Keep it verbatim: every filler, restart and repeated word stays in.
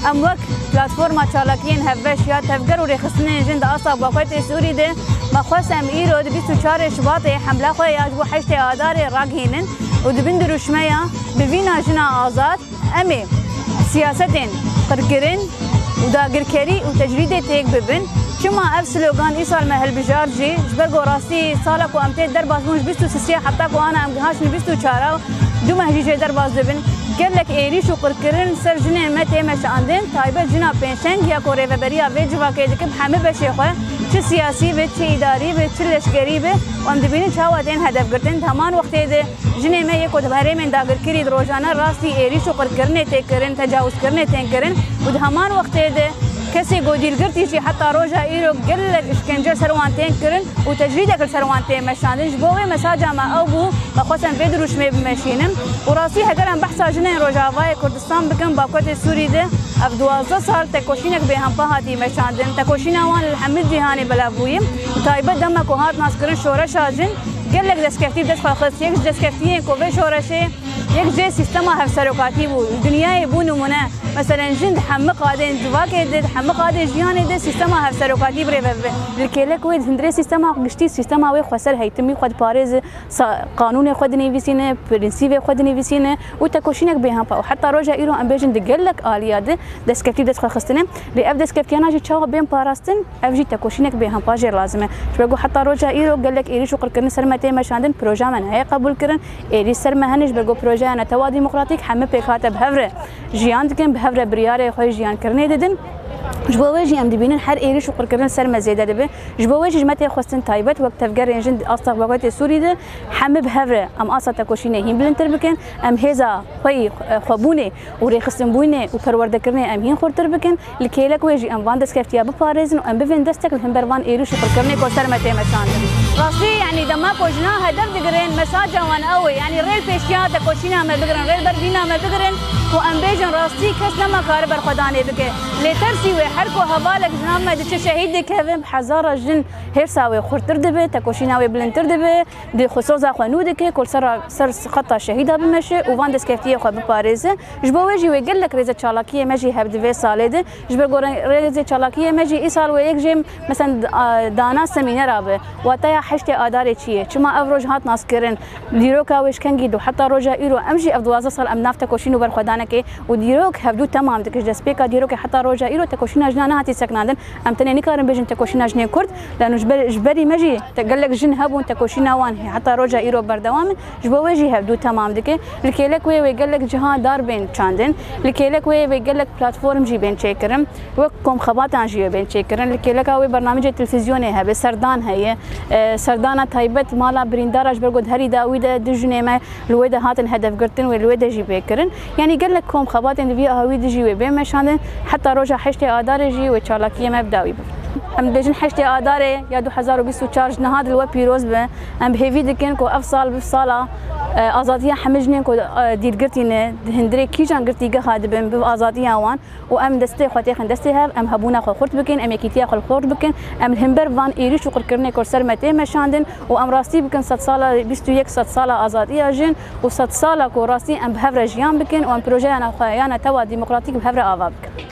Em wek platforma çalakiyên hevbeş ya tevger û rêxistinên jin di asta Bakurê Sûrî de me xwest em îro di bîst û çarê Şubatê hemla xwe ya ji bo heştê Adarê ragihînin û di bin dirûşmeya bi vîna jina azad em ê siyasetên qirkirin û dagirkerî û tecrîdê têk bibin. Çima ev slogan îsal me hilbijar jî? Ji ber ku rastî sala ku em tê derbas bûn ji bîst û sisiya heta ku ana em haşin bîst û çara, du meh jî jê derbas dibin. Gelek êrîş û qirkirin ser jinên me tê meşandin, taybet jina pêşeng ya ku rêveberiya vê civakê dike bi hemî beşê xwe, çi siyasî be, çi îdarî be, çi leşkerî be, û em dibînin çawa tên hedefgirtin. Di heman wextê de jinê me yê ku di herêmên dagirkirî di rojane rastî êrîş û qirkirinê tê kirin, tecawizkirinê tên kirin û di heman wextê de kesê ku dîlgirtî jî heta roja îro gelek îşkence ser wan tên kirin û tecrîdek li ser wan tê meşandin. Ji bo wê mesaja me ew bû, me xwest em vê dirûşmê bimeşînin. Û rastî heger em behsa jinên Rojavayê Kurdistan bikin, Bakurê Sûrî de ev duwazdeh sal tekoşînek bêhempa hatî meşandin. Tekoşîna wan li hemî cîhanê belav bûye û taybet dema ku hat naskirin şoreşa jin, gelek destkeftî bi dest xwe xist. Yek ji destkeftiyên ku vê şoreşê, yek jê sîstema hevserokatî bû. Li dinyayê bû nimûne. Meselen, jin di hemî qadên civakê de, di hemî qadê jiyanê de sîstema hevserokatî bi rê ve bibe. Li kêlek wê di hundirê sîstema giştî, sîstema wê xweser heytimî xwe diparêze, sa-, qanûnê xwe dinivîsîne, prensîbê xwe dinivîsîne û tekoşînek bêhempa. Û heta roja îro em bêjin di gelek aliya de destkeftî bi dest xwe xistine. Lê ev destkeftiyana jî çawa bên parastin? Ev jî tekoşînek bêhempa jê lazim e. Ji ber ku heta roja îro gelek êrîş û qirkirin ser me tê meşandin, proja me neheye qebûl kirin, êrîş ser me hene, ji ber ku projeya netewa demokratîk hemî pêkhate bi hev re jiyan dikin, bi hev re biryarê xwe jiyankirinê didin. Ji bo wê jî em dibînin her êrîş û qirkirin ser me zêde dibe. Ji bo wê jî ji me tê xwestin taybet wek tevgerên jin di asta Bakurê Sûrî de hemî bi hev re em asta tekoşînê hîn bilindtir bikin, em hêza xwe yî, xwebûnê û rêxistinbûnê û perwerdekirinê em hîn xurtir bikin, li kêlek wê jî em van destkeftiya biparêzin û em bivên destek li hember van êrîş û qirkirinê ku ser me tê meşandin. Rastî, yanî dema ku jina hedef digirin, mesaja wan ew e, yanî rê li pêşiya tekoşîna me bigirin, rê li ber vîna me bigirin ku em bêjin rastî kes nema kare berxwedanê bike. Lê tersî wê, her ku hevalek jina me diçe şehîd dikevin, bi hezara jin hêrsa wê xurtir dibe, tekoşîna wê bilindtir dibe. Di xwe soza xwe nû dike ku li ser, ser xeta şehîda bimeşe û van destkeftiyê xwe biparêze. Ji bo wê jî wê gelek rêze çalakiyê me jî hebe di vê salê de. Ji ber ku re-, rêzê çalakiyê me jî îsal wê yek jê, meselen, a, dana semînera be. Wateya heştê Adarê çi ye? Çima ev roj hat naskirin? Dîroka wê ji kengî dû heta roja îro, em jî ev duwazdeh sal em nav tekoşîn û berxwedanekê û dîrok hevdû temam dike. Ji destpêka dîrokê heta roja îro tekoşîna jinan nehatî sekinandin. Em tenê nikarin bêjin tekoşîna jinên Kurd, lano ji ber-, ji berî me jî te-, gelek jin hebûn, tekoşîna wan heta roja îro berdewam in. Ji bo wê jî hevdû temam dike. Li kêlek wê wê gelek ciha dar bên çandin. Li kêlek wê wê gelek platform jî bên çêkirin. Wek komxebatan jî wê bên çêkirin. Li kêleka wê bernamecê televîzyonê hebe, serdan heye. E, serdana taybet mala birîndara ji ber ku di herî dawî de du jinê me li wê de hatin hedefgirtin, wê li wê de jî bê kirin. Yanî gelek kom xebatên di vî awî de jî wê bê meşandin. Heta roja heştê Adarê jî wê çalakiyê me bi dawî bibe. Em dibêjin heştê Adarê ya du hezar û bîst û çar ji niha di li we pîroz be. Em bi hêvî dikin ku ev sal bibe sala, e, azadiya hemî jinên ku, e, dîlgirtî ne, di hundirê kîjan girtîgeha dibin, bibe azadiya wan. Û em destê xwe têxin destê hev, em hebûna xwe xurt bikin, em yekîtiya xwe xurt bikin, em li hember van êrîş û qirkirinê ku li ser me tê meşandin û em rastî bikin sedsala, bîst û yek sedsala azadiya jin û sedsala ku rastî em bi hev re jiyan bikin û em projeya xwe ya netewa demokratîk bi hev re ava bikin.